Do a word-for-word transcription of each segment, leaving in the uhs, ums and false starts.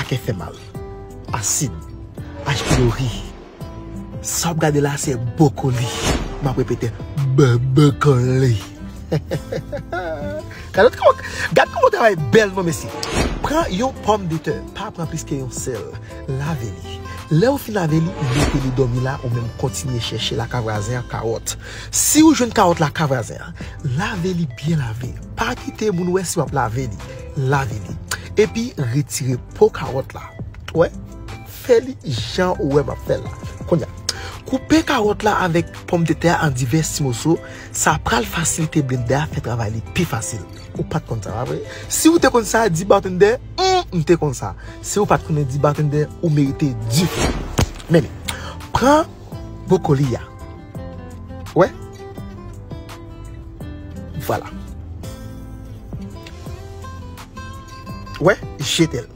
kè fè mal, asid, H. pylori. Sa w ap gade la se bwokoli. M ap repete, bwokoli. Gade kòman, gade kòman travay bèl non mesye. Pran yon pòmdetè, pa pran plis ke yon sèl. Lave li. Lè w fin lave li, mete li dòmi la, ou menm kontinye chèche lakay vwazen an kawòt. Si w jwenn kawòt lakay vwazen an, lave li byen lave. Pa kite moun wè si w ap lave li. Lave li. Epi retire po kawòt la. Wè? Fè li jan ou wè m ap fè l la. Kounye a, koupe kawòt la avèk pòmdetè a an divès ti moso. Sa pral fasilite blendè a fè travay li pi fasil. Ou pa t konn sa, pa vre? Si w te konn sa, di bartender, hmm, m te konn sa. Si w pa t konnen, di bartender, ou merite dife. Men, men, pran bwokoli a. Wè? Vwala. Wè, jete l.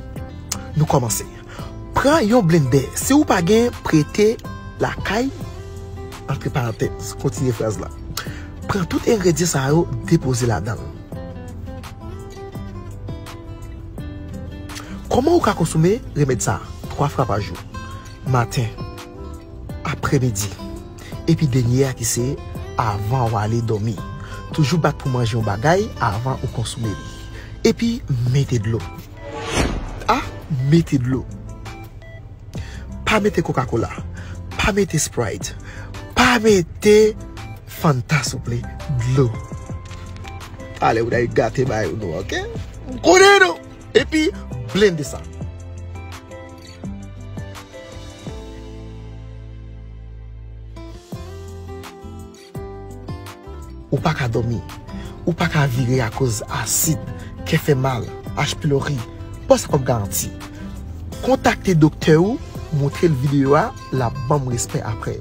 Nou kòmanse. Pran yon blendè. Si w pa gen, prete lakay, antre parantèz, kontinye fraz la. Pran tout engredyan sa yo, depoze ladan l. Kòman ou ka konsome remèd sa a? Twa fwa pa jou. Maten, aprèmidi, epi dènye a ki se avan w ale dòmi. Toujou bat pou manje yon bagay avan ou konsome li. Epi mete dlo. A, mete dlo. Pa mete Coca-Cola. Pa mete Sprite. Pa mete Fanta, souple. Dlo. Talè ou ta gate bay ou non, oke? M konnen nou. Epi, blende sa. Ou pa ka dòmi. Ou pa ka vire akoz asid, kè fè mal, H. pylori. Pran sa kòm garanti. Kontakte doktè ou, montre l videyo a, l ap ban m respè apre.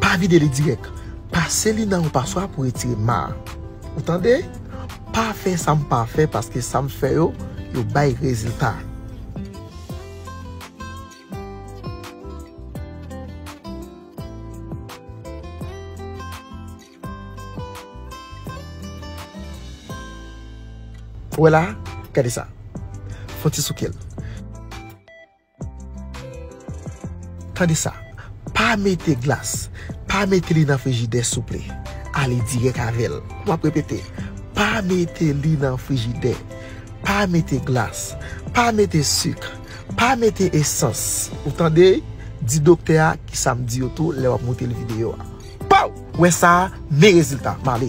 Pa vide li dirèk. Pase li nan yon paswa pou retire ma a. Ou tande? Pa fè sa m pa fè, paske sa m fè yo, yo bay rezilta. Ou wè la? Gade sa. Fon ti souke l. Tande sa. Pa mete glas. Pa mete li nan frijidè, souple. Ale dirèk avè l. M ap repete. Pa mete li nan frijidè. Pa mete glas. Pa mete sik. Pa mete esans. Ou tande? Di doktè a kisa m di yo tou lè w ap montre l videyo a. Pow! Wè sa, men rezilta. M ale.